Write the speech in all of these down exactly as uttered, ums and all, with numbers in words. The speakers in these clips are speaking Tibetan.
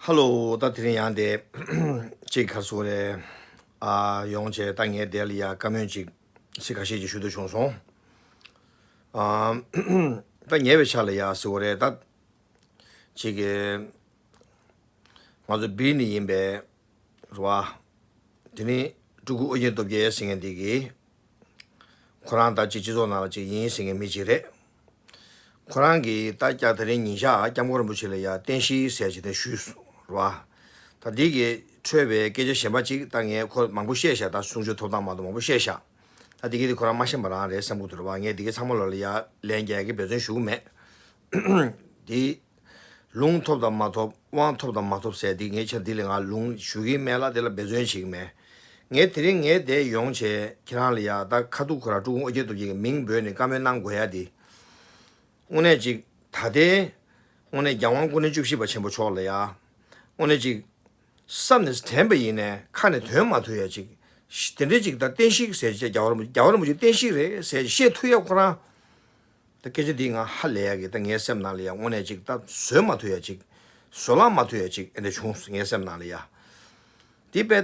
ཧ་ལོ། ད་དེ་རིང་ཡང་དེ་གཅིག་ག་རེ་ཟེར་དགོས་རེད། ཨ་ཡོང་བྱས་ད་ངས་དེ་ལ་ཡ་བཀའ་མོལ་ཅིག་ཚིག་ཁ་ཤས་ཅིག་ཞུ་འདོད་བྱུང་སོང་། ཨ་ད་ཉེ་བའི་ཆར་ལ་ཡ་ཟེར་དགོས་རེད། ད་ཅིག་གི་ང་ཚོ་བིར་ནས་ཡིན་པའི་རེད་བ། དེ་ནི་སྤྲུལ་སྐུ་ཨོ་རྒྱན་སྟོབས་རྒྱལ་ཟེར་མཁན་དེ་གིས་ཁོ་རང་ད་ཅིག་སྤྱི་ཚོགས་ནང་ལ་ཅིག་ཡིན་ཟེར་མཁན་མི་ཅིག་རེད། ཁོ་རང་གིས་ད་སྐྱ་དེ་རིང་ཉིན་ཞག་སྐྱབས་མགོན་རིན་པོ་ཆེ་ལ་ཡ་བསྟན་བཤིག་ཟེར་ཅིག་དེ་ཞུས་སོང་རེད་བ། ད་འདི་གི་འཕྲོས་པའི་སྐད་ཆ་གཞན་པ་ཅིག་ད་ངས་ཁོ་མང་པོ་བཤད་ཤག་ད་གསུང་ཆོས་ཐོབ་ཐང་མ་གཏོགས་མང་པོ་བཤད་ཤག་ད་འདི་གི་དེ་ཁོ་རང་མ་ཤེས་པ་རང་རེད་བསམ་གྱི་འདུག་རེད་བ། ངས་འདི་གི་ཚང་མ་ལོ་ལ་ཡ་ལན་རྒྱག་གི་འབད་བརྩོན་ཞུ་གི་མེད། འདི་ལུང་ཐོབ་དང་མ་ཐོབ་དབང་ཐོབ་དང་མ་ཐོབ་ཟེར་འདི་ངས་ཆ་འདི་ལ་ང་ལུང་ཞུ་གི་མེད་ལ་དེ་ལ་འབད་བརྩོན་བྱེད་ཀྱི་མེད། ངས་དེ་རིང་ངས་དེ་ཡོང་བྱས་ཁྱེད་རང་ལ་ཡ་ད་ཁ་ཐུག་ཁོ་རང་སྤྲུལ་སྐུ་ཨོ་རྒྱན་སྟོབས་རྒྱལ་གྱི་མིང་འབོད་ནས་བཀའ་མོལ་གནང་དགོས་ཡ་དེ། དངོས་གནས་ཅིག་ད་ལྟའི་དངོས་གནས་རྒྱལ་དབང་སྐུ་ཕྲེང་བཅུ་བཞི་པ་ཆེན་པོ་མཆོག་ལ་ཡ། དངོས་གནས་ཅིག་བསམ་ནས་དྲན་པ་ཡིན་ནས་ཁ་ནས་དོན་མ་ཐུབ་ཡ་ཅིག་དེ་འདྲའི་ཅིག་ད་བསྟན་བཤིག་ཟེར་བྱས་རྒྱལ་བ་རིན་པོ་ཆེ་རྒྱལ་བ་རིན་པོ་ཆེ་བསྟན་བཤིག་རེད་ཟེར་བཤད་ཐུབ་ཡ་ཁོ་རང་། ད་སྐད་ཆ་འདི་ང་ཧ་ལས་ཡ་གི་ད་ངའི་སེམས་ནང་ལ་ཡ་དངོས་གནས་ཅིག་ད་བཟོད་མ་ཐུབ་ཡ་ཅིག་བཟོད་གླགས་མ་ཐུབ་ཡ་ཅིག་ཨེ་འདྲ་བྱུང་ངའི་སེམས་ནང་ལ་ཡ། འདི་དཔེ་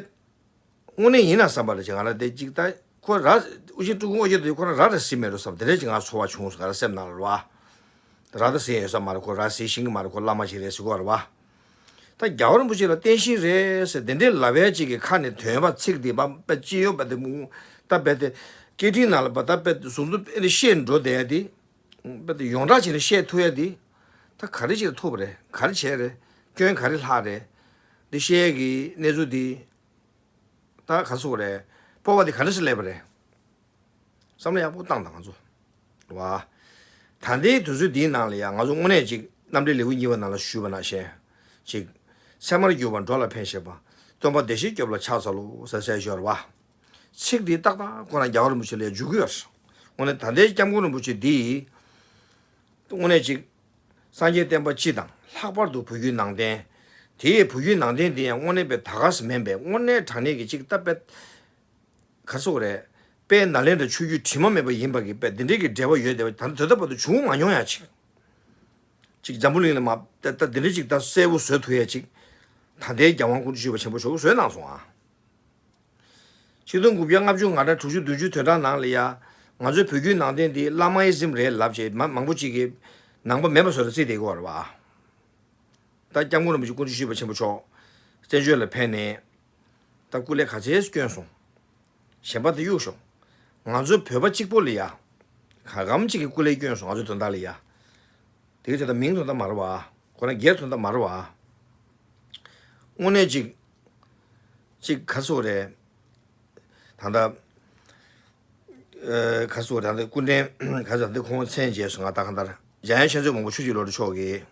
དངོས་གནས་ཡིན་ན་བསམ་པ་རེད་ཅིག་ང་ལ་དེ་ཅིག་ད་ཁོ་ར་ཨུ་ཆེན་སྤྲུལ་སྐུ་ཨོ་རྒྱན་དེ་ཁོ་ར་ར་ར་སི་མེད་རུ་བསམ་དེ་འདྲ་ཅིག་ང་ཚོར་བ་བྱུང་སོང་ང་ར་སེམས་ནང་ལ་ར། ར་ད་སི་ཡོད་ས་མ་རེད། ཁོ་ར་སི་ཤིང་གི་མ་རེད། ཁོ་བླ་མ་ཞིག་རེད་ཟེར་གོ་ར་བ། ད་རྒྱལ་བ་རིན་པོ་ཆེ་ལ་བསྟན་བཤིག་རེད་ཟེར་དེ་འདྲའི་ལབ་ཡ་ཅིག་གི་ཁ་ནས་དོན་པ་ཚིག་དེ་པ་པ་ཅི་ཡོད་པ་དེ་མུ་ད་པད་དེ་སྐད་འཕྲིན་ནང་ལ་པ་ད་པད་ཟུང་དུ་ཨེ་རེ་བཤད་འགྲོ་བསྡད་ཡ་དེ། པད་དེ་ཡོངས་གྲགས་བྱས་ནས་བཤད་ཐུབ་ཡ་དེ། ད་ག་རེ་བྱས་ཐུབ་པ་རེད། ག་རེ་བྱས་རེད། སྐྱོན་ག་རེ་ལྷག་རེད། འདི་བཤད་ཡ་གི་གནས་ཚུལ་དེ། ད་ག་རེ་ཟེར་དགོས་རེད། སྤོབས་པ་དེ་ག་འདྲ་སེ་སླེབས་པ་རེད། བསམ་བློ་ཡག་པོ་བཏང་དང་ང་ཚོ། བ། ད་ལྟའི་དུས་ཚོད་འདིའི་ནང་ལ་ཡང་ང་ཚོ་དངོས་གནས་ཅིག་རྣམ་འགྲེལ་ལེའུ་གཉིས་པ་ནང་ལ་ཞུས་པ་ནང་བཞིན་ཅིག་ཚད་མར་གྱུར་པ་འགྲོ་ལ་ཕན་བཞེད་པ། སྟོན་པ་བདེ་གཤེགས་སྐྱོབ་ལ་ཕྱག་འཚལ་ལོ་ཟེར་ཟེར་ཞོར་བ། ཚིག་འདི་ཏག་ཏག་ཁོ་རང་རྒྱལ་བ་རིན་པོ་ཆེ་ལ་འཇུག་གི་ཡོད་རེད། དངོས་གནས་ད་ལྟའི་སྐྱབས་མགོན་རིན་པོ་ཆེ་འདིས། དངོས་གནས་ཅིག་སངས་རྒྱས་བསྟན་པ་སྤྱི་དང་ལྷག་པར་དུ་བོད་བརྒྱུད་ནང་བསྟན། དེའི་བོད་བརྒྱུད་ནང་བསྟན་དེ་ཡང་དངོས་གནས་པའི་ད་ག་སེ་མིན་པའི་དངོས་གནས་དྲང་གནས་ཀྱི་ཅིག་ད་པད། ག་རེ་ཟེར་དགོས་རེད། དཔལ་ནཱ་ལེནྡྲ་ཆོས་བརྒྱུད་དྲི་མ་མེད་པ་ཡིན་པ་གི་དཔེ་འདི་འདྲའི་གི་འབྲེལ་བ་ཡོད་བསྡད་པ་ད་ལྟ་དུས་ད་བར་དུ་བྱུང་མ་མྱོང་ཡ་ཅིག་ཅིག་འཛམ་བུ་གླིང་ལ་མ་ད་ད་འདི་འདྲའི་ཅིག་ད་གསལ་བོ་བཟོ་ཐུབ་ཡ་ཅིག་ད་ལྟའི་རྒྱལ་དབང་སྐུ་ཕྲེང་བཅུ་བཞི་པ་ཆེན་པོ་མཆོག་གིས་བཟོས་གནང་སོང་ཨ། ཆིག་སྟོང་དགུ་བརྒྱ་ལྔ་བཅུ་ང་གྲངས་དྲུག་ཅུ་བདུན་ཅུ་དོན་གྲངས་ནང་ལ་ཡ། ང་ཚོའི་བོད་བརྒྱུད་ནང་བསྟན་འདི་བླ་མ་ཨི་ཛིམ་རེད་ལབ་བྱས་མ་མང་པོ་ཅིག་གིས་ནང་པ་མེད་པ་བཟོ་རེ་བརྩིས་བསྡད་ཀྱི་ཡོད་རེད་བ། ད་སྐྱབས་མགོན་རིན་པོ་ཆེ་སྐུ་ཕྲེང་བཅུ་བཞི་པ་ཆེན་པོ་མཆོག་བཙན་བྱོལ་ལ་ཕེབས་ནས། ད་སྐུ་ལས་ག་ཚད་བསྐྱོན་སོང་། གཞན་པ་དེ་གཡུག་ཤོག་ང་ཚོ་བོད་པ་གཅིག་པོ་ལ་ཡ། ག་གམ་གཅིག་གི་སྐུ་ལས་བསྐྱོན་སོང་ང་ཚོ་དོན་དག་ལ་ཡ། དེ་ག་ཚོད་ད་མིང་དོན་དག་མ་རེད་བ། ཁོ་རང་སྒེར་དོན་དག་མ་རེད་བ། དངོས་གནས་ཅིག་ཅིག་ག་རེ་ཟེར་དགོས་རེད། ད་ལྟ། ཨ་ག་རེ་ཟེར་དགོས་རེད། ད་ལྟ་སྐུ་ཕྲེང་ག་རེ་ཟེར་ད་ལྟ་ཁོང་མཚན་རྗེས་སུ་ང་ད་གང་ལྟར་འཇམ་དབྱངས་ཆོས་མཛད་མགོན་པོ་ཆོས་ཀྱི་བློ་གྲོས་མཆོག་གིས།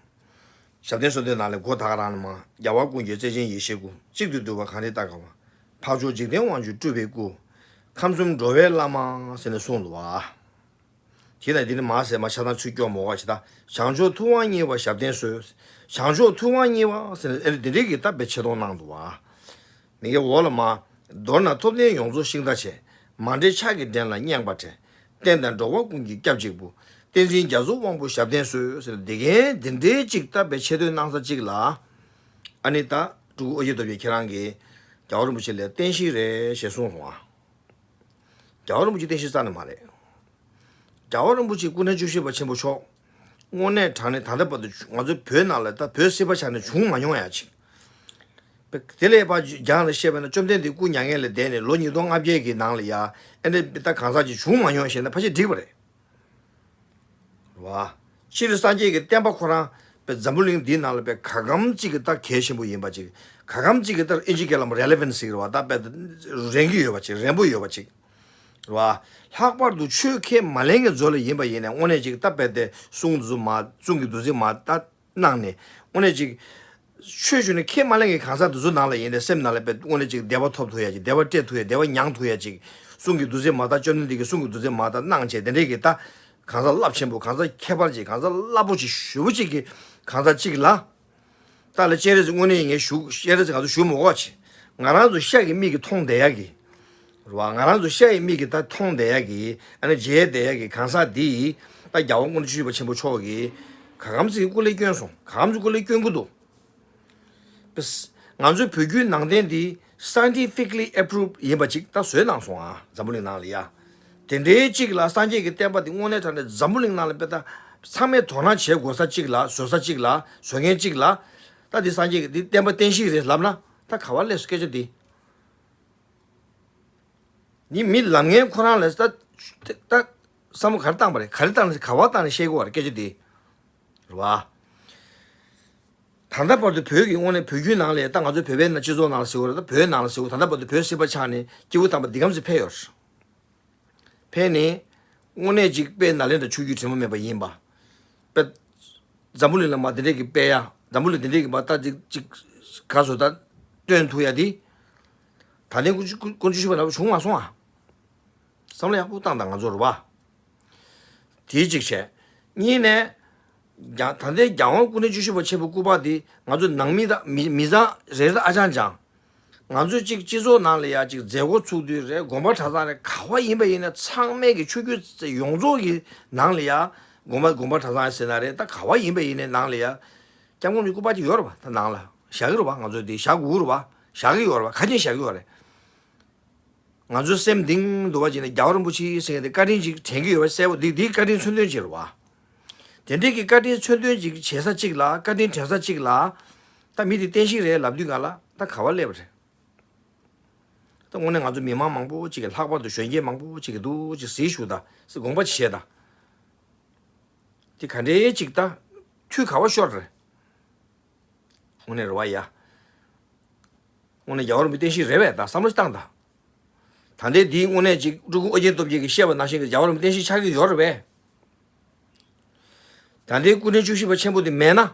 ཞབས་བརྟན་གསོལ་འདེབས་ནང་ལ་མགོ་ད་ག་རང་ལ་མ། རྒྱལ་བ་ཀུན་གྱི་བརྩེ་ཆེན་ཡེ་ཤེས་སྐུ། གཅིག་ཏུ་བསྡུས་པ་གངས་རིའི་ལྟ་ག་བ། འཕགས་མཆོག་འཇིག་རྟེན་དབང་ཕྱུག་སྤྲུལ་པའི་སྐུ། ཁམས་གསུམ་འགྲོ་བའི་བླ་མ་ཟེར་ནས་གསུངས་འདུག་བ། དེ་ན་འདི་ནི་མ་ཟེར་མ་ཆ་ཚང་ཚུར་སྐྱོར་མོ་ག་ཅི་ད། བྱང་ཕྱོགས་ཐུབ་དབང་གཉིས་པ་ཞབས་བརྟན་གསོལ། བྱང་ཕྱོགས་ཐུབ་དབང་གཉིས་པ་ཟེར་ནས་ཨེ་ནི་འདི་འདྲའི་གི་ད་དཔེ་ཆེ་མཐོང་གནང་འདུག་བ། མི་དགེ་འོག་ལ་མ། མདོར་ན་ཐུབ་བསྟན་ཡོངས་རྫོགས་ཤིང་རྟ་ཆེ། མ་འདྲེས་ཕྱག་གི་འགྲན་ལ་སྙེག་པ་བྲལ། བསྟན་དང་འགྲོ་བ་ཀུན་གྱི་སྐྱབས་གཅིག་པུ། བསྟན་འཛིན་རྒྱ་མཚོ་དབང་པོ་ཞབས་བརྟན་གསོལ་ཟེར་འདི་གའི་འདི་འདྲའི་གཅིག་ད་དཔེ་ཆེ་མཐོང་གནང་ས་གཅིག་ལ། ཨ་ནི་ད་སྤྲུལ་སྐུ་ཨོ་རྒྱན་སྟོབས་རྒྱལ་ཁྱེད་རང་གིས་རྒྱལ་བ་རིན་པོ་ཆེ་ལ་བསྟན་བཤིག་རེད་ཞེས་གསུངས་སོང་ཨ། རྒྱལ་བ་རིན་པོ་ཆེ་བསྟན་བཤིག་རྩ་ནས་མ་རེད། རྒྱལ་བ་རིན་པོ་ཆེ་སྐུ་ཕྲེང་བཅུ་བཞི་པ་ཆེན་པོ་མཆོག་དངོས་གནས་དྲང་གནས་ད་ལྟ་བར་དུ་ང་ཚོའི་བོད་ནང་ལ་ད་བོད་སྲིད་པ་ཆགས་ནས་བྱུང་མ་མྱོང་ཡ་ཅིག་དེ་ལས་ཕར་རྒྱང་ལ་བཤད་པ་ན་བཅོམ་ལྡན་འདས་སྐུ་མྱ་ངན་ལས་འདས་ནས་ལོ་ཉིས་སྟོང་ལྔ་བརྒྱ་གི་ནང་ལ་ཡ་ཨེ་འདྲ་ད་གང་ཟག་ཅིག་བྱུང་མ་མྱོང་ཞེ་ན་ཕལ་ཆེར་འགྲིག་པ་རེད། རེད་བ། སྤྱིར་སངས་རྒྱས་ཀྱི་བསྟན་པ་ཁོ་རང་པའི་འཛམ་བུ་གླིང་འདིའི་ནང་ལ་པའི་ག་གམ་གཅིག་གི་ད་གལ་ཆེན་པོ་ཡིན་པ་ཅིག་ག་གམ་གཅིག་གི་ད་ཨིན་ཇི་སྐད་ལ་མ་relevant་ཟེར་གི་རེད་བ། ད་པའི་རན་གྱི་ཡོད་པ་ཅིག་རན་པོ་ཡོད་པ་ཅིག་རེད་བ། ལྷག་པར་དུ་ཆོས་ཁས་མ་ལེན་གྱི་མཛོད་ལ་ཡིན་པ་ཡིན་ནའི་དངོས་གནས་ཅིག་ད་པའི་དེ་གསུང་དུ་མ་གསུང་གི་འདུ་འཛི་མ་ད་གནང་ནས་དངོས་གནས་ཅིག་ཆོས་ཞུ་ནས་ཁས་མ་ལེན་གྱི་གང་ཟག་དེ་ཚོ་ནང་ལ་ཡིན་ནའི་སེམས་ནང་ལ་པའི་དངོས་གནས་ཅིག་བདེ་བ་ཐོབ་ཐུབ་ཡ་ཅིག་བདེ་བ་སྤྲད་ཐུབ་ཡ་བདེ་བ་མྱང་ཐུབ་ཡ་ཅིག་གསུང་གི་འདུ་འཛི་མ་ད་བཅོམ་ལྡན་འདས་ཀྱི་གསུང་གི་འདུ་འཛི་མ་ད་གནང་བྱས་དེ་འདྲས་ཀྱི་ད། གང་ཟག་རླབས་ཆེན་པོ་གང་ཟག་ཁྱད་པར་ཅན་གང་ཟག་རླབས་པོ་ཆེ་ཞེ་པོ་ཅིག་གི་གང་ཟག་ཅིག་ལ། ད་ལ་སྤྱན་རས་གཟིགས་དངོས་གནས་ངས་ཞུ་སྤྱན་རས་གཟིགས་ང་ཚོ་ཞུ་མི་དགོས་ཅིག་ང་རང་ཚོ་ཤ་གི་མིག་གིས་མཐོང་བསྡད་ཡ་གི། རེད་བ། ང་རང་ཚོ་ཤ་ཡི་མིག་གིས་ད་མཐོང་བསྡད་ཡ་གི་ཨ་ནི་མཇལ་བསྡད་ཡ་གི་གང་ཟག་འདི་ད་རྒྱལ་བ་སྐུ་ཕྲེང་བཅུ་བཞི་པ་ཆེན་པོ་མཆོག་གིས་ག་གམ་ཚིག་སྐུ་ལས་བསྐྱོན་སོང་ག་གམ་ཚིག་སྐུ་ལས་བསྐྱོན་གི་འདུག་ང་ཚོའི་བོད་བརྒྱུད་ནང་བསྟན་འདི་scientifically approved ཡིན་པ་ཅིག་ད་བཟོས་གནང་སོང་ཨ། འཛམ་བུ་གླིང་ནང་ལ་ཡ། དེ་འདྲའི་ཅིག་ལ་སངས་རྒྱས་ཀྱི་བསྟན་པ་འདི་དངོས་གནས་དྲང་གནས་འཛམ་བུ་གླིང་ནང་ལ་དཔེ་ད་ཚང་མས་དོ་སྣང་བྱེད་དགོས་ས་ཅིག་ལ། བཟོ་ས་ཅིག་ལ། བཟོ་མཁན་ཅིག་ལ། ད་འདི་སངས་རྒྱས་ཀྱི་འདི་བསྟན་པ་བསྟན་བཤིག་རེད་ལབ་ན་ད་ག་བ་སླེབས་སོང་སྐད་ཆ་འདི། ནི་མི་ལབ་མཁན་ཁོ་རང་ལ་ད་ད་བསམ་བློ་ག་རེ་བཏང་པ་རེད། ག་རེ་བཏང་ནས་ག་བ་བཏང་ནས་བཤད་དགོས་པ་རེད་སྐད་ཆ་འདི། རེད་བ། ད་ལྟ་བར་དུ་བོད་ཀྱི་དངོས་གནས་བོད་བརྒྱུད་ནང་ལ་ད་ང་ཚོ་བོད་པའི་ནང་སྤྱི་ཚོགས་ནང་ལ་ཟེར་བ་རེད། ད་བོད་ནང་ལ་ཟེར་བ་ད་ལྟ་བར་དུ་བོད་སྲིད་པ་ཆགས་ནས་སྐྱེས་བུ་དམ་པ་འདི་གམ་ཚོད་ཕེབས་ཡོད་རེད། ཕེབས་ནས་དངོས་གནས་ཅིག་དཔལ་ནཱ་ལེནྡྲ་ཆོས་བརྒྱུད་དྲི་མ་མེད་པ་ཡིན་པ། དཔེ་འཛམ་བུ་གླིང་ལ་མ་དེ་འདྲས་ཀྱི་དཔེ་ཡ། འཛམ་བུ་གླིང་དེ་འདྲས་ཀྱི་མ་ལྟ་ཅིག་ཅིག་ག་སོ་ད་སྟོན་ཐུབ་ཡ་དེ། ད་ལྟའི་དཀོན་མཆོག་དཀོན་མཆོག་ཆོས་པ་ལ་བྱུང་མ་སོང་ཨ། བསམ་བློ་ཡག་པོ་བཏང་དང་ང་ཚོ་རེད་བ། དེའི་གཅིག་བྱས། གཉིས་ནས། རྒྱ་ད་ལྟའི་རྒྱལ་དབང་སྐུ་ཕྲེང་བཅུ་བཞི་པ་ཆེན་པོ་སྐུ་པར་འདི་ང་ཚོ་ནང་མི་དང་མི་མི་ཚང་རེ་རེ་ཨ་ཅང་ཅང་། ང་ཚོ་གཅིག་སྤྱི་ཚོགས་ནང་ལ་ཡ་གཅིག་མཛད་སྒོ་ཚུགས་དུས་རེད། དགོན་པ་གྲྭ་ཚང་རེད། ག་བ་ཡིན་པ་ཡིན་ན་ཚང་མས་ཀྱི་ཆོས་བརྒྱུད་ཡོངས་རྫོགས་ཀྱི་ནང་ལ་ཡ། དགོན་པ་དགོན་པ་གྲྭ་ཚང་ཟེར་ན་རེད། ད་ག་བ་ཡིན་པ་ཡིན་ནའི་ནང་ལ་ཡ། སྐྱབས་མགོན་གྱི་སྐུ་པར་ཅིག་ཡོད་རེད་བ། ད་ནང་ལ་བཞག་གི་རེད་བ། ང་ཚོ་འདི་བཞག་དགོས་རེད་བ། བཞག་གི་ཡོད་རེད་བ། ཁ་ཆེམས་བཞག་གི་ཡོད་རེད། ང་ཚོའི་སེམས་གཏིང་འདུ་བ་ཅིག་ནས་རྒྱལ་བ་རིན་པོ་ཆེ་ཟེར་མཁན་དེ་བཀའ་དྲིན་ཅིག་དྲན་གྱི་ཡོད་པ་གསལ་པོ། འདི་འདིའི་བཀའ་དྲིན་མཚོན་དོན་ཅིག་རེད་བ། དེ་འདྲའི་གི་བཀའ་དྲིན་མཚོན་དོན་ཅིག་བྱེད་ས་ཅིག་ལ། བཀའ་དྲིན་དྲན་ས་ཅིག་ལ། ད་མི་དེ་བསྟན་བཤིག་རེད་ལབ་དུས་ག་ལ་ད་ག་བ་སླེབས་པ་རེད། ད་དངོས་གནས་ང་ཚོ་མི་མང་མང་པོ་ཅིག་གི། ལྷག་པར་དུ་གཞོན་སྐྱེས་མང་པོ་ཅིག་གི་འདུག་ཅིག་གཟིགས་ཞུ་དང་། དགོངས་པ་ཅིག་བཞེས་དང་། དེ་ག་འདྲའི་ཅིག་ད་མཐུ་ག་བ་ཤོར་རེད། དངོས་གནས་རེད་བ་ཡ། དངོས་གནས་རྒྱལ་བ་རིན་པོ་ཆེ་བསྟན་བཤིག་རེད་པས། ད་བསམ་བློ་བཏང་དང་། ད་ལྟའི་འདིའི་དངོས་གནས་ཅིག་སྤྲུལ་སྐུ་ཨོ་རྒྱན་སྟོབས་རྒྱལ་གྱིས་བཤད་པ་ནང་བཞིན་གྱི་རྒྱལ་བ་རིན་པོ་ཆེ་བསྟན་བཤིག་ཆགས་ཀྱི་ཡོད་རེད་པས། ད་ལྟའི་སྐུ་ཕྲེང་བཅུ་བཞི་པ་ཆེན་པོ་དེ་མེད་ན།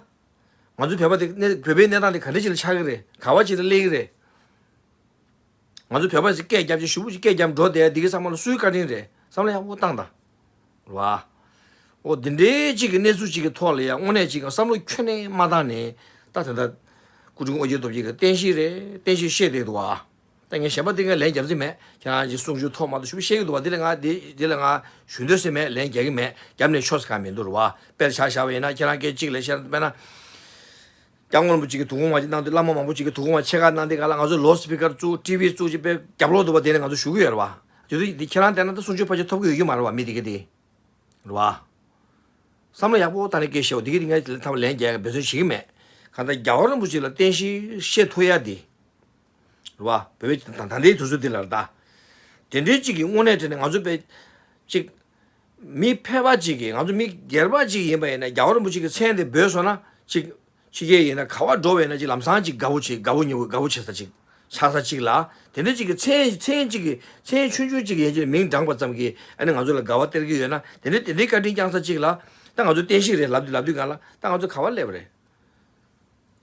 ང་ཚོ་བོད་པ་དེ་གནས་བོད་པའི་གནས་སྟངས་དེ་ག་འདྲ་ཅིག་ལ་ཆགས་ཀྱི་རེད། ག་བ་ཅིག་ལ་སླེབས་ཀྱི་རེད། ང་ཚོ་བོད་པ་ཞིག་སྐད་རྒྱབ་ཅིག་ཞུ་བོ་ཞིག་སྐད་རྒྱབ་འགྲོ་བསྡད་འདི་གའི་ཚང་མ་ལ་སུའི་བཀའ་དྲིན་རེད། བསམ་བློ་ཡག་པོ་བཏང་དང་། རེད་བ། འོ་འདི་འདྲའི་ཅིག་གི་གནས་ཚུལ་ཅིག་གི་ཐོག་ལ་ཡང་དངོས་གནས་ཅིག་གི་བསམ་བློ་ཁྱོན་ནས་མ་བཏང་ནས། ད་དེ་འདྲ་སྐུ་ཕྲེང་ཨོ་རྒྱན་སྟོབས་རྒྱལ་གྱིས་བསྟན་བཤིག་རེད། བསྟན་བཤིག་བཤད་བསྡད་འདུག་བ། ད་ངས་གཞན་པ་དེ་ངས་ལན་རྒྱབ་རྩིས་མེད། ཁྱེད་རང་གི་གསུང་ཆོས་ཐོག་མ་གཏོགས་ཞུ་བཤད་ཀྱི་འདུག་བ། དེ་ལ་ང་དེ་དེ་ལ་ང་ཞུ་འདོད་ཟེར་མེད། ལན་རྒྱག་གི་མེད། རྒྱབ་ནས་ཆོག་ཟེར་ག་མི་འདུག་རེད་བ། དཔེར་ཆ་བཞག་པ་ཡིན་ན་ཁྱེད་རང་སྐད་གཅིག་ལས་བཤད་དཔེར་ན། སྐྱབས་མགོན་རིན་པོ་ཆེ་གི་དུས་འཁོར་མ་ཅིག་གནང་དུས། བླ་མ་མང་པོ་ཅིག་གི་དུས་འཁོར་མ་ཆེ་ཁག་གནང་དུས་ག་ལ་ང་ཚོ་ལའུཌ་སི་པི་ཀར་བཙུགས། ཊི་ཝི་བཙུགས་ཅིག་དཔེ་རྒྱབ་ལོག་འདུག་བ། དེ་ནས་ང་ཚོ་ཞུ་གི་ཡོད་རེད་བ། དེ་དུས་འདི་ཁྱེད་རང་བལྟས་ན་ད་གསུང་ཆོས་ཕལ་ཆེར་ཐོབ་ཀྱི་ཡོད་ཀྱི་མ་རེད་བ། མི་དེ་ག་དེ། རེད་བ། བསམ་བློ་ཡག་པོ་བཏང་ནས་སྐད་བཤད་འོ། དེ་ག་དེ་ངས་ལན་ཐབས་ལན་རྒྱག་འབད་བརྩོན་བྱེད་ཀྱི་མེད། གང་ལྟར་རྒྱལ་བ་རིན་པོ་ཆེ་ལ་བསྟན་བཤིག་བཤད་ཐུབ་ཡ་དེ། རེད་བ། བོད་པའི་ད་ད་ལྟའི་དུས་ཚོད་འདི་ལ་ད། དེ་འདྲའི་ཅིག་གི་དངོས་གནས་དྲན་ནས་ང་ཚོ་དཔེ་ཅིག་མི་ཕལ་པ་ཅིག་གིས། ང་ཚོ་མི་སྒེར་པ་ཅིག་ཡིན་པ་ཡིན་ན། རྒྱལ་བ་རིན་པོ་ཆེ་གི་མཚན་དེ་འབོད་སོང་ན་ཅིག་ཕྱི་རྒྱལ་ཡིན་ན་ག་བ་འགྲོ་བས་ན་ཅིག་ལམ་སང་ཅིག་དགའ་བོ་བྱེད། དགའ་བོ་ཉེ་བོ་དགའ་བོ་བྱེད་ས་ཅིག་ཆགས་ས་ཅིག་ལ། དེ་འདྲ་ཅིག་གི་མཚན་མཚན་ཅིག་གི་མཚན་ཆུང་ཆུང་ཅིག་ཡན་ཆད་མིང་བགྲངས་པ་ཙམ་གྱིས་ཨ་ནི་ང་ཚོ་ལ་དགའ་བ་སྟེར་གྱི་ཡོད་ན། དེ་འདྲ་དེ་འདྲའི་བཀའ་དྲིན་བསྐྱངས་ས་ཅིག་ལ་ད་ང་ཚོ་བསྟན་བཤིག་རེད་ལབ་དུས་ལབ་དུས་གང་ལ་ད་ང་ཚོ་ག་བ་སླེབས་པ་རེད།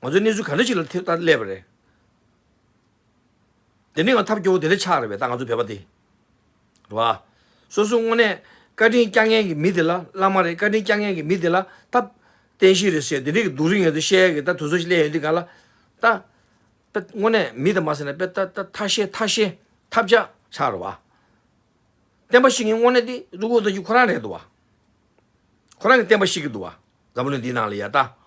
ང་ཚོ་གནས་ཚུལ་ག་འདྲ་ཅིག་ལ་ཐེབས་ད་སླེབས་པ་རེད། དེ་ནི་ང་ཐབས་སྐྱོ་བོ་དེ་འདྲ་ཆགས་རེད་པས། ད་ང་ཚོ་བོད་པ་དེ། རེད་བ། སོ་སོ་དངོས་གནས་བཀའ་དྲིན་བསྐྱངས་མཁན་གྱི་མི་དེ་ལ། བླ་མ་རེད། བཀའ་དྲིན་བསྐྱངས་མཁན་གྱི་མི་དེ་ལ་ད་བསྟན་བཤིག་རེད་ཟེར། དེ་འདྲའི་གི་སྡུག་རུས་ངལ་རྩོལ་བཤད་ཡ་གི་ད་དུས་ཚོད་ཞིག་སླེབས་ཡོང་དུས་གང་ལ་ད། དཔེ་དངོས་གནས་མི་དང་མ་ཟེར་ན་དཔེ་ད་ད་ཐ་ཤལ་ཐ་ཤལ་ཐབས་ཆག་ཆགས་རེད་བ། བསྟན་པ་བཤིག་མཁན་དངོས་གནས་དེ་སྤྲུལ་སྐུ་ཨོ་རྒྱན་ཁོ་རང་རེད་འདུག་བ། ཁོ་རང་གིས་བསྟན་པ་བཤིག་གི་འདུག་བ། འཛམ་བུ་གླིང་འདིའི་ནང་ལ་ཡ་ད།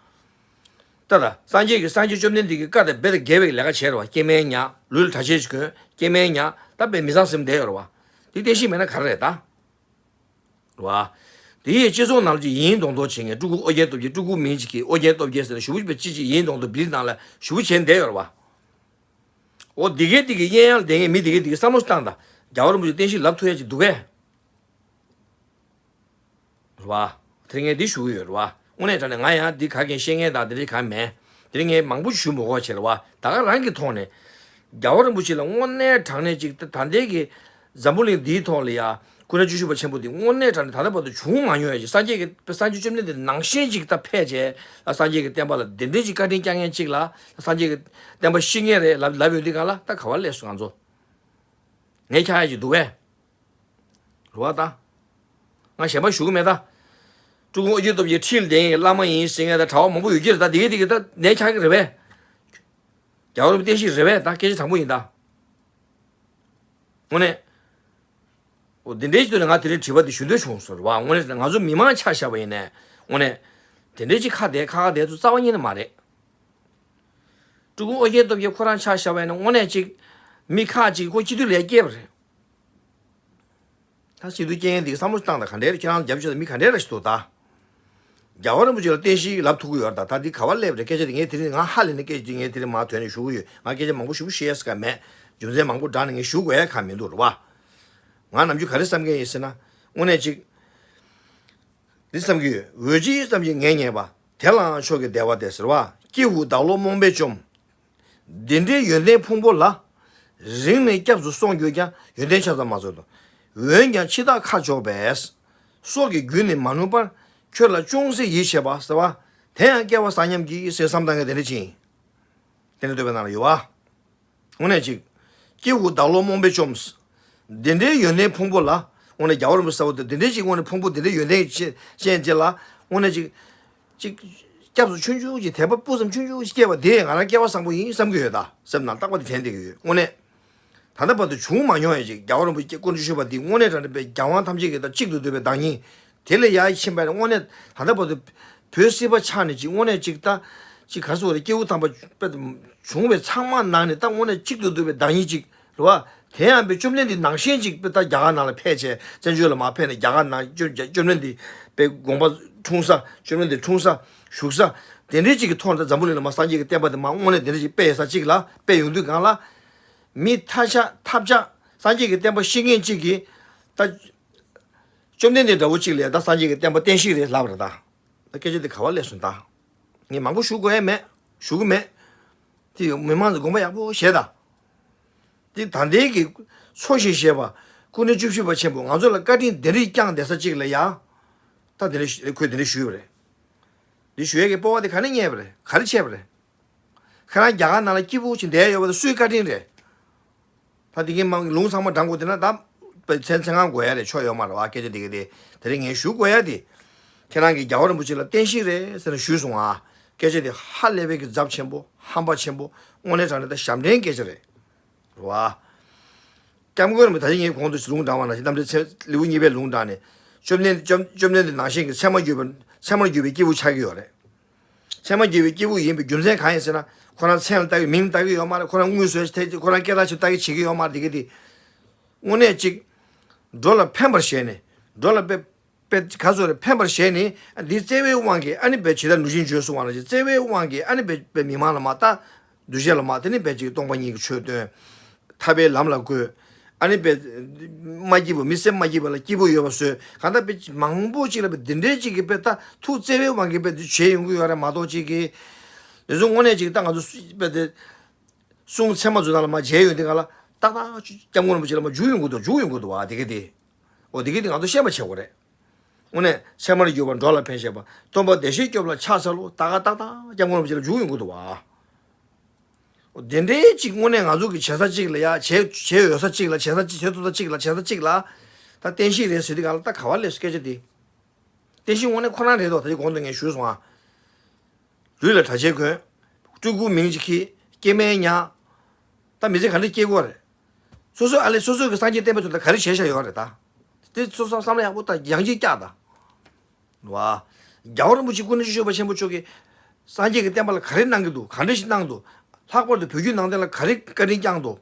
ད་ད་སངས་རྒྱས་ཀྱི། སངས་རྒྱས་བཅོམ་ལྡན་འདས་ཀྱི་བཀའ་དང་རྦད་དེ་འགལ་བའི་ལས་ཀ་བྱས་རེད་བ། སྐྱེ་དམན་ཉར། ལུས་ལ་གྲྭ་ཆས་ཤིག་གོན། སྐྱེ་དམན་ཉར། ད་དཔེ་མི་ཚང་ཟེར་ནས་བསྡད་ཡོད་རེད་བ། འདི་བསྟན་བཤིག་མེད་ན་ག་རེ་རེད་ད། རེད་བ། དེ་ཡི་སྤྱི་ཚོགས་ནང་ལ་ཅིག་ཡིན་མདོག་མདོག་བྱེད་མཁན། སྤྲུལ་སྐུ་ཨོ་རྒྱན་སྟོབས་རྒྱལ། སྤྲུལ་སྐུ་མིང་ཅིག་གིས་ཨོ་རྒྱན་སྟོབས་རྒྱལ་ཟེར་ནས་ཞུ་བ་དཔེ་ཅི་ཅིག་ཡིན་མདོག་མདོག་བིར་ནང་ལ་ཞུ་བ་བྱས་ནས་བསྡད་ཡོད་རེད་བ། འོ་འདི་གའི་འདི་གི་གཡས་གཡོན་ལ་བསྡད་མཁན་མི་འདི་གའི་འདི་གི་བསམ་བློ་ཞིག་བཏང་དང་། རྒྱལ་བ་རིན་པོ་ཆེ་བསྟན་བཤིག་ལབ་ཐུབ་ཡ་ཅིག་འདུག་གས། རེད་བ། དེ་ངས་འདི་ཞུ་གི་ཡོད་རེད་བ། དངོས་གནས་དྲང་གནས་ང་ཡང་འདི་ག་གེ་བཤད་མཁན་དང་དེ་འདྲ་གང་མེད། དེ་ངས་མང་པོ་ཞུ་མི་དགོས་བྱས་རེད་བ། ད་ག་རང་གི་ཐོག་ནས་རྒྱལ་བ་རིན་པོ་ཆེ་ལ་དངོས་གནས་དྲང་གནས་ཅིག་ད་ད་ལྟའི་གི་འཛམ་བུ་གླིང་འདིའི་ཐོག་ལ་ཡ་སྐུ་ཕྲེང་བཅུ་བཞི་པ་ཆེན་པོ་འདི་དངོས་གནས་དྲང་གནས་ད་ལྟ་བར་དུ་བྱུང་མ་མྱོང་ཡ་ཅིག་སངས་རྒྱས་ཀྱི་སངས་རྒྱས་བཅོམ་ལྡན་འདས་ནང་བཞིན་ཅིག་ད་ཕེབས་བྱས། སངས་རྒྱས་ཀྱི་བསྟན་པ་ལ་འདི་འདྲའི་ཅིག་བཀའ་དྲིན་བསྐྱངས་མཁན་ཅིག་ལ། སངས་རྒྱས་ཀྱི་བསྟན་པ་བཤིག་མཁན་རེད་ལབ་ལབ་ཡོང་དུས་གང་ལ་ད་ག་བ་སླེབས་སོང་ང་ཚོ། ངས་ཁྱག་ཡ་ཅིག་འདུག་གས། རེད་བ་ད། ང་གཞན་པ་ཞུ་གི་མེད་ད། སྤྲུལ་སྐུ་ཨོ་རྒྱན་སྟོབས་རྒྱལ་ཁྲིར་ལྡན་བླ་མ་ཡིན་ཟེར་མཁན་དང་གྲྭ་པ་མང་པོ་ཡོད་ཀྱི་རེད་ད། དེ་གའི་དེ་གའི་ད་ནས་ཁྱག་གི་རེད་པས། རྒྱལ་བ་རིན་པོ་བསྟན་བཤིག་རེད་པས། ད་སྐད་ཆ་དྲང་པོ་ཡིན་ད། དངོས་གནས། འོ་འདི་འདྲའི་ཅིག་ཐོག་ནས་ང་དེ་རིང་དྲི་བ་འདི་ཞུ་འདོད་བྱུང་སོང་རེད་བ། དངོས་གནས་ང་ཚོ་མི་མང་ཆ་བཞག་པ་ཡིན་ནའི་དངོས་གནས། དེ་འདྲའི་ཅིག་ཁ་བདེ་ཁ་ཁ་བདེ་ཚོ་རྩ་བ་ཉིད་ནས་མ་རེད། ཀུན་ཨོ་རྒྱན་སྟོབས་རྒྱལ་ཁོ་རང་ཆ་བཞག་པ་ཡིན་ན་དངོས་གནས་ཅིག་མི་ཁག་ཅིག་ཁོ་སྤྱི་འཐུས་ལ་སྐྱེས་པ་རེད། ད་སྤྱི་འཐུས་སྐྱེས་མཁན་དེ་གི་བསམ་བློ་བཏང་དང་ག་འདྲའི་རེད། ཁྱེད་རང་རྒྱབ་ཕྱོགས་དེ་མི་ག་འདྲའི་ར་ཞིག་འདུག་ད། རྒྱལ་བ་རིན་པོ་ཆེ་ལ་བསྟན་བཤིག་ལབ་ཐུབ་ཀྱི་ཡོད་རེད། ད་ད་འདི་ག་བ་སླེབས་རེད། སྐད་ཆ་དེ་ངས་དེ་རིང་ང་ཧ་ལས་ནས་སྐད་ཆ་དེ་ངས་དེ་རིང་མར་དོན་ནས་ཞུ་གི་ཡོད། ང་སྐད་ཆ་མང་པོ་ཞིག་བཤད་ས་ག་མེད། རྒྱུ་མཚན་མང་པོ་འདྲ་ནས་ངས་ཞུ་དགོས་ཡ་ག་མི་འདུག་རེད་བ། ང་ནམ་རྒྱུན་ག་རེ་བསམ་གྱི་ཡིན་ཟེར་ན། དངོས་གནས་ཅིག་འདི་བསམ་གྱི་ཡོད། འོད་ཅིག་ཙམ་གྱིས་ངལ་ཉེས་པ། དེ་ལའང་མཆོག་གི་བདེ་བ་སྟེར་ཟེར་བ། ཀྱེ་ཧུད་བདག་བློ་རྨོངས་པས་བཅོམ། འདི་འདྲའི་ཡོན་ཏན་ཕུང་པོ་ལ། རིང་ནས་སྐྱབས་སུ་སོང་གྱུར་ཀྱང་། ཡོན་ཏན་ཆ་ཚང་མ་ཚོར་དོ། འོན་ཀྱང་འཆི་བདག་ཁ་འཇོག་པས། སྲོག་གི་རྒྱུན་ནི་མ་ནུབ་པར། ཁྱོད་ལ་ཅུང་ཟད་ཡིད་ཆེས་པ་ཟེར་བ། དེ་ཡང་སྐལ་བ་བཟང་ཉམས་ཀྱིས་ཟེར་བསམ་བཏང་མཁན་དེ་འདྲ་ཅིག་ཡིན། དེ་ནི་འདོད་པའི་ནང་ལ་ཡོད་བ། དངོས་གནས་ཅིག་ཀྱེ་ཧུད་བདག་བློ་རྨོངས་པས་བཅོམ། འདི་འདྲའི་ཡོན་ཏན་ཕུང་པོ་ལ། དངོས་གནས་རྒྱལ་བ་རིན་པོ་ཆེ་ཟེར་བ་དེ་འདི་འདྲའི་ཅིག་དངོས་གནས་ཕུང་པོ་འདི་འདྲའི་ཡོན་ཏན་ཅན་ཅན་ཅིག་ལ། དངོས་གནས་ཅིག་ཅིག་སྐྱབས་སུ་ཆུང་ཆུང་ཅིག་དད་པ་སྤུ་ཙམ་ཆུང་ཆུང་ཅིག་སྐྱེས་པ་དེས་ང་རང་སྐལ་བ་བཟང་པོ་ཡིན་བསམ་གྱི་ཡོད། ད་སེམས་ནང་རྟག་པ་དེ་དྲན་བསྡད་ཀྱི་ཡོད། དངོས་གནས། ད་ལྟ་བར་དུ་བྱུང་མ་མྱོང་ཡ་ཅིག་རྒྱལ་བ་རིན་པོ་ཆེ་སྐུ་མདུན་ཞུ་བ་འདི་དངོས་གནས་དྲང་གནས་པའི་རྒྱལ་དབང་ཐམས་ཅད་ཀྱི་ད་གཅིག་ཏུ་བསྡུས་པའི་བདག་ཉིད། དེ་ལས་ཡར་ཕྱིན་པ་ནི་དངོས་གནས་ད་ལྟ་བར་དུ་བོད་སྲིད་པ་ཆགས་ནས་ཅིག་དངོས་གནས་ཅིག་ད་ཅིག་ག་རེ་ཟེར་དགོས་རེད། སྐྱེས་བུ་དམ་པ་དཔེ་བྱུང་བའི་ཚང་མ་ནང་ནས་ད་དངོས་གནས་གཅིག་ཏུ་བསྡུས་པའི་བདག་ཉིད་ཅིག་རེད་བ། དེ་ཡང་དཔེ་བཅོམ་ལྡན་འདས་ནང་བཞིན་ཅིག་དཔེ་ད་རྒྱ་གར་ནང་ལ་ཕེབས་བྱས་བཙན་བྱོལ་ལ་མར་ཕེབས་ནས་རྒྱ་གར་ནང་བཅོམ་བཅོམ་ལྡན་འདས་དཔེ་དགོངས་པ་འཁྲུངས་ས། བཅོམ་ལྡན་འདས་འཁྲུངས་ས་བཞུགས་ས་དེ་འདྲའི་ཅིག་གི་ཐོག་ནས་ད་འཛམ་བུ་གླིང་ལ་མར་སངས་རྒྱས་ཀྱི་བསྟན་པ་དེ་མར་དངོས་གནས་དེ་འདྲ་ཅིག་སྤེལ་ཡོད་ས་ཅིག་ལ་སྤེལ་ཡོང་དུས་སྒང་ལ། མི་ཐ་ཆད་ཐབས་ཆག་སངས་རྒྱས་ཀྱི་བསྟན་པ་བཤིག་མཁན་གཅིག་གིས་ད། བཅོམ་ལྡན་འདས་འདྲ་བོ་གཅིག་ལ་ད་སངས་རྒྱས་ཀྱི་བསྟན་པ་བསྟན་བཤིག་རེད་ལབ་རེད་ད། ད་སྐད་ཆ་དེ་ག་བ་སླེབས་སོང་ད། ངས་མང་པོ་ཞུ་དགོས་ཡ་མེད། ཞུ་གི་མེད། དེ་མི་མང་ཚོ་དགོངས་པ་ཡག་པོ་བཞེས་ད། དེ་ད་ལྟའི་གི་འཚོ་ཞིང་གཞེས་པ་སྐུ་ཕྲེང་བཅུ་བཞི་པ་ཆེན་པོ་ང་ཚོ་ལ་བཀའ་དྲིན་དེ་འདྲ་བསྐྱངས་བསྡད་ས་གཅིག་ལ་ཡ། ད་དེ་འདྲ་ཁོས་དེ་འདྲ་ཞུས་པ་རེད། འདི་ཞུ་ཡས་ཀྱི་སྤོབས་པ་དེ་ག་ནས་རྙེད་པ་རེད། ག་རེ་བྱས་པ་རེད། ཁྱེད་རང་རྒྱ་གར་ནང་ལ་སྐྱིད་པོ་ཅིག་བསྡད་ཡོད་པ་དེ་སུའི་བཀའ་དྲིན་རེད། ད་དེ་གའི་མང་ལུང་ཚང་མ་བགྲང་དགོས་དེ་ན་ད་པའི་མཚན་མཚན་གང་དགོས་ཡ་རེད། ཆོ་ཡོད་མ་རེད་བ། སྐད་ཆ་དེ་ག་དེ་དེ་རིང་ངས་ཞུ་དགོས་ཡ་དེ། ཁྱེད་རང་གིས་རྒྱལ་བ་རིན་པོ་ཆེ་ལ་བསྟན་བཤིག་རེད་ཟེར་ནས་ཞུས་སོང་ཨ། སྐད་ཆ་དེ་ཧ་ལས་པའི་གི་ཚབས་ཆེན་པོ་ཧམ་པ་ཆེན་པོ་དངོས་གནས་དྲང་གནས་ད་ཞབས་འདྲེན་སྐད་ཆ་རེད། རེད་བ། སྐྱབས་མགོན་རིན་པོ་ད་ཅི་ངས་གོང་དུ་ལུང་དྲངས་པ་ནང་བཞིན་རྣམ་འགྲེལ་ཚེ་ལེའུ་གཉིས་པའི་ལུང་དྲངས་ནས་བཅོམ་ལྡན་བཅོམ་བཅོམ་ལྡན་འདས་ནང་བཞིན་གྱི་ཚད་མར་གྱུར་པའི་ཚད་མར་གྱུར་པའི་སྐྱེས་བུ་ཆགས་ཀྱི་ཡོད་རེད། ཚད་མར་གྱུར་པའི་སྐྱེས་བུ་ཡིན་པའི་རྒྱུ་མཚན་གང་ཡིན་ཟེར་ན། ཁོ་རང་མཚན་ལ་ལྟ་གི་མིང་ལ་ལྟ་གི་ཡོད་མ་རེད། ཁོ་རང་དངུལ་བཟོས་ཐད་ཀྱི་ཁོ་རང་སྐད་གྲགས་ཆེ་ལྟ་གི་བྱེད་ཀྱི་ཡོད་མ་རེད། དེ་གི་དེ། དངོས་གནས་ཅིག་འགྲོ་ལ་ཕན་པར་བྱས་ནས་འགྲོ་ལ་དཔེ་དཔེ་ག་ཚོད་རེད་ཕན་པར་བྱས་ནས་འདི་བརྩེ་བའི་དབང་གིས་ཨ་ནི་དཔེ་ཇི་ལྟར་ནུ་ཞིང་བརྗོད་གསུངས་པ་ནང་བཞིན་བརྩེ་བའི་དབང་གིས་ཨ་ནི་དཔེ་དཔེ་མི་མང་ལ་མ་ལྟ། འདུ་ཤེས་ལ་མ་དེ་ནི་དཔེ་ཅིག་སྟོང་པ་ཉིད་ཀྱི་ཆོས་སྟོན། ཐར་པའི་ལམ་ལ་བཀོད། ཨ་ནི་དཔེ་མ་སྐྱིད་པ་མི་སེམས་མ་སྐྱིད་པ་ལ་སྐྱིད་པོ་ཡོད་པ་བཟོས། གང་ལྟར་དཔེ་མང་པོ་ཅིག་ལ་དཔེ་འདི་འདྲའི་ཅིག་གི་དཔེ་ད་ཐུགས་བརྩེ་བའི་དབང་གིས་དཔེ་འདི་བྱས་ཡོང་གི་ཡོད་རེད་མ་གཏོགས་ཅིག་གི། དེ་ཚོ་དངོས་གནས་ཅིག་ད་ང་ཚོ་སུ་དཔེ་དེ། གསུང་ཚད་མ་ཚོ་ནང་ལ་མ་མཇལ་ཡོང་དུས་གང་ལ་ཏག་ཏག་སྐྱབས་མགོན་རིན་པོ་ཆེ་ལ་མ་འཇུག་ཡོང་གི་འདུག་འཇུག་ཡོང་གི་འདུག་བ་དེ་གི་དེ། འོ་དེ་གི་དེ་ང་ཚོ་ཤེས་པ་བྱེད་དགོས་རེད། དངོས་གནས་ཚད་མར་གྱུར་པ་འགྲོ་ལ་ཕན་བྱེད་པ། སྟོན་པ་བདེ་གཤེགས་སྐྱོབ་ལ་ཕྱག་འཚལ་ལོ། ད་ག་ཏག་ཏག་སྐྱབས་མགོན་རིན་པོ་ཆེ་ལ་འཇུག་ཡོང་གི་འདུག་བ། འོ་དེ་འདྲའི་ཅིག་དངོས་གནས་ང་ཚོ་གི་བྱེད་ས་གཅིག་ལ་ཡ་བྱེད་བྱེད་འོས་ས་གཅིག་ལ་བྱེད་ས་གཅིག་བྱེད་ཐུབ་ས་གཅིག་ལ་བྱེད་ས་གཅིག་ལ། ད་བསྟན་བཤིག་རེད་ཟེར་དུས་གང་ལ་ད་ག་བ་སླེབས་སོང་སྐད་ཆ་དེ། བསྟན་བཤིག་དངོས་གནས་ཁོ་རང་རེད་དོ། ད་ཅི་གོང་དུ་ངས་ཞུས་སོང་ཨ། ལུས་ལ་གྲྭ་ཆས་གོན། སྤྲུལ་སྐུ་མིང་ཅིག་འཁྱེར། སྐྱེ་དམན་ཉར། ད་མི་ཚེ་ག་འདྲ་སྐྱེལ་དགོས་རེད། སོ་སོ་ཨ་ལས་སོ་སོ་གི་སངས་རྒྱས་བསྟན་པའི་དོན་དུ་ག་རེ་བྱས་བཞག་ཡོད་རེད་ད། དེ་སོ་སོ་བསམ་བློ་ཡག་པོ་ད་ཡང་ཅིག་བཀྱག་ད། བ། རྒྱལ་བ་རིན་པོ་ཆེ་སྐུ་ན་གཞོན་པ་ཆེན་པོ་མཆོག་གིས་སངས་རྒྱས་ཀྱི་བསྟན་པ་ལ་ག་རེ་གནང་གི་འདུག་ག་འདྲ་ཞིག་གནང་འདུག་ལྷག་པར་དུ་བོད་བརྒྱུད་ནང་བསྟན་ལ་ག་རེ་བཀའ་དྲིན་བསྐྱངས་འདུག་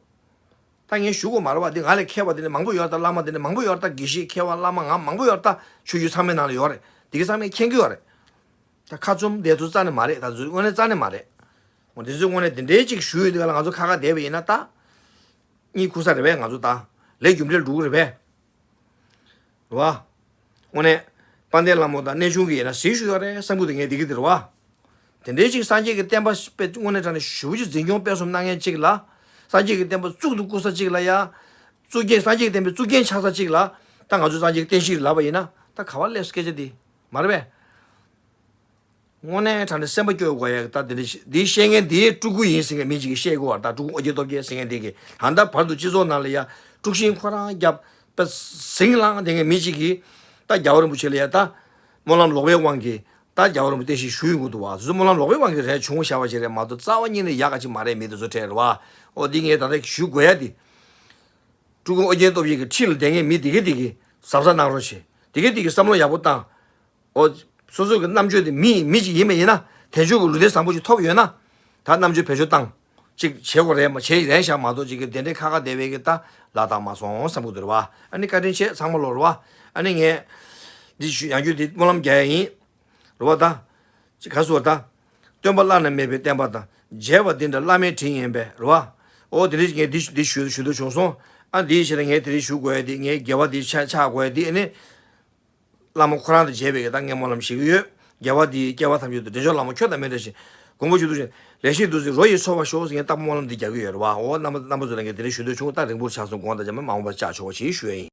ད་ངས་ཞུ་དགོས་མ་རེད་བ། འདི་ང་ལས་མཁས་པ་དེ་ནི་མང་པོ་ཡོད་རེད་ད། བླ་མ་དེ་ནི་མང་པོ་ཡོད་རེད་ད། དགེ་བཤེས་མཁས་པ་བླ་མ་ང་མང་པོ་ཡོད་རེད་ད། ཆོས་བརྒྱུད་ཚང་མའི་ནང་ལ་ཡོད་རེད། དེ་གི་ཚང་མས་མཁྱེན་གྱི་ཡོད་རེད། ད་ཁ་བཙུམ་བསྡད་ཚུལ་རྩ་ནས་མ་རེད། ད་ཚོད་དངོས་གནས་རྩ་ནས་མ་རེད། འོ་དེ་ཚོས་དངོས་གནས་དེ་འདྲའི་ཅིག་ཞུ་ཡོད་དུས་ག་ལ་ང་ཚོ་ཁ་ཁ་བསྡད་པ་ཡིན་ན་ད། གཉིད་ཁུག་ས་རེད་པས་ང་ཚོ་ད། ལས་རྒྱུ་འབྲས་འགྲོ་གི་རེད་པས། རེད་བ། དངོས་གནས། དཔལ་ལྡན་ལྷ་མོ་དང་གནས་ཆུང་གིས་ཡིན་ན་ཟིག་ཞུ་ཡོད་རེད་བསམ་གི་འདུག་ངས་འདི་གི་འདི་རེད་བ། དེ་འདྲའི་ཅིག་སངས་རྒྱས་ཀྱི་བསྟན་པ་དཔེ་དངོས་གནས་དྲང་གནས་ཞེ་པོ་ཅིག་འཛིན་སྐྱོང་སྤེལ་གསུམ་གནང་མཁན་ཅིག་ལ། སངས་རྒྱས་ཀྱི་བསྟན་པ་གཙུག་ཏུ་བཀུར་ས་ཅིག་ལ་ཡ། གཙུག་རྒྱན་སངས་རྒྱས་ཀྱི་བསྟན་པའི་གཙུག་རྒྱན་ཆགས་ས་ཅིག་ལ། ད་ང་ཚོ་སངས་རྒྱས་ཀྱི་བསྟན་བཤིག་ལབ་པ་ཡིན་ན། ད་ག་བ་སླེབས་སོང་སྐད་ཆ་འདི། མ་རེད་པས། དངོས་གནས་དྲང་གནས་སེམས་པ་སྐྱོ་དགོས་ཡ་ད་འདི་འདྲ་ཞིག་འདི་བཤད་མཁན་འདི་སྤྲུལ་སྐུ་ཡིན་ཟེར་མཁན་མི་གཅིག་གིས་བཤད་དགོས་བ། ད་སྤྲུལ་སྐུ་ཨོ་རྒྱན་སྟོབས་རྒྱལ་ཟེར་མཁན་འདི་གིས་ད་ལྟ་བར་དུ་སྤྱི་ཚོགས་ནང་ལ་ཡ་དཀྲུག་ཤིང་ཁོ་རང་བརྒྱབ་པ་ཟིང་ལངས་བསྡད་མཁན་མི་གཅིག་གིས་ད་རྒྱལ་བ་རིན་པོ་ཆེ་ལ་ཡ་ད་སྨོན་ལམ་ལོག་པའི་དབང་གིས་ད་རྒྱལ་བ་རིན་པོ་ཆེ་བསྟན་བཤིག་ཞུ་ཡོང་གི་འདུག་བ། སོ་སོ་སྨོན་ལམ་ལོག་པའི་དབང་གིས་རེད་བྱུང་བཞག་པ་ཞིག་རེད་མ་གཏོགས་རྩ་བ་ཉིད་ནས་ཡག་ག་ཅིག་མ་རེད། མི་དེ་ཚོ་འཕྲད་རེད་བ། ཨོ་འདི་ངས་ད་ལྟ་ཞུ་དགོས་ཡ་འདི། སྤྲུལ་སྐུ་ཨོ་རྒྱན་སྟོབས་རྒྱལ་གྱི་འཁྲིས་ལ་བསྡད་མཁན་མི་དེ་ག་དེ་གིས་གཟབ་གཟབ་གནང་རོགས་བྱེད། དེ་ག་དེ་གིས་བསམ་བློ་ཡག་པོ་བཏང་། ཨོ། སོ་སོ་གི་རྣམ་དཔྱོད་དེ་མི་མི་ཅིག་ཡིན་པ་ཡིན་ན་དལ་འབྱོར་གྱི་ལུས་རྟེན་བཟང་པོ་ཅིག་ཐོབ་ཡོད་ན། ད་རྣམ་དཔྱོད་བེད་སྤྱོད་བཏང་། ཅིག་བྱེད་དགོས་རེད་མ་བྱེད་རན་ཤག་མ་གཏོགས་ཅིག་གི་དེ་འདྲའི་ཁ་ཁ་བདེ་བའི་གི་ད་ལ་དྭགས་མ་སོང་བསམ་གི་འདུག་རེད་བ། ཨ་ནི་བཀའ་དྲིན་ཆེ་ཚང་མ་ལོ་རེད་བ། ཨ་ནི་ངས་འདི་ཞུ་ཡང་རྒྱུ་འདི་སྨོན་ལམ་རྒྱག་ཡ་ཡིན། རེད་བ་ད། ཅིག་ག་སོ་ད། སྟོན་པ་བླ་ན་མེད་པའི་བསྟན་པ་དང་མཇལ་བ་འདི་འདྲ་བླ་མའི་དྲིན་ཡིན་པས་རེད་བ། ཨོ་དེ་འདྲ་ངས་འདི་འདི་ཞུ་ཞུ་འདོད་བྱུང་སོང་། ཨ་འདིའི་ཕྱིར་ངས་དེ་རིང་ཞུ་དགོས་ཡ་འདི་ངས་དགེ་བ་འདི་ཆ་ཆགས་དགོས་ཡ་འདི་ཨ་ནི། བླ་མ་ཁོ་རང་དང་མཇལ་བའི་གི་ད་ངས་སྨོན་ལམ་ཞུ་གི་ཡོད། རྒྱལ་བ་འདིའི་སྐྱེ་བ་ཐམས་ཅད་དུ་འདྲེན་མཆོག་བླ་མ་ཁྱོད་དང་མི་འབྲལ་ཞིང་། མགོན་པོ་ཁྱོད་དུ་ཞིང་ལེགས་བཞིན་བདུད་རྩི་རོ་ཡི་ཚོགས་པ་ཤོག་ཟེར་ངས་རྟག་པར་སྨོན་ལམ་འདི་རྒྱག་གི་ཡོད་རེད་བ། འོ་རྣམ་པ་རྣམ་པ་ཚོ་ལ་ངས་དེ་རིང་ཞུ་འདོད་བྱུང་། ད་རིང་པོར་ཆགས་སོང་། དགོངས་དག་བྱ་མ་མ་འོངས་པར་བསྐྱར་ཆོག་པ་ཞིག་ཞུ་ཡ་ཡིན།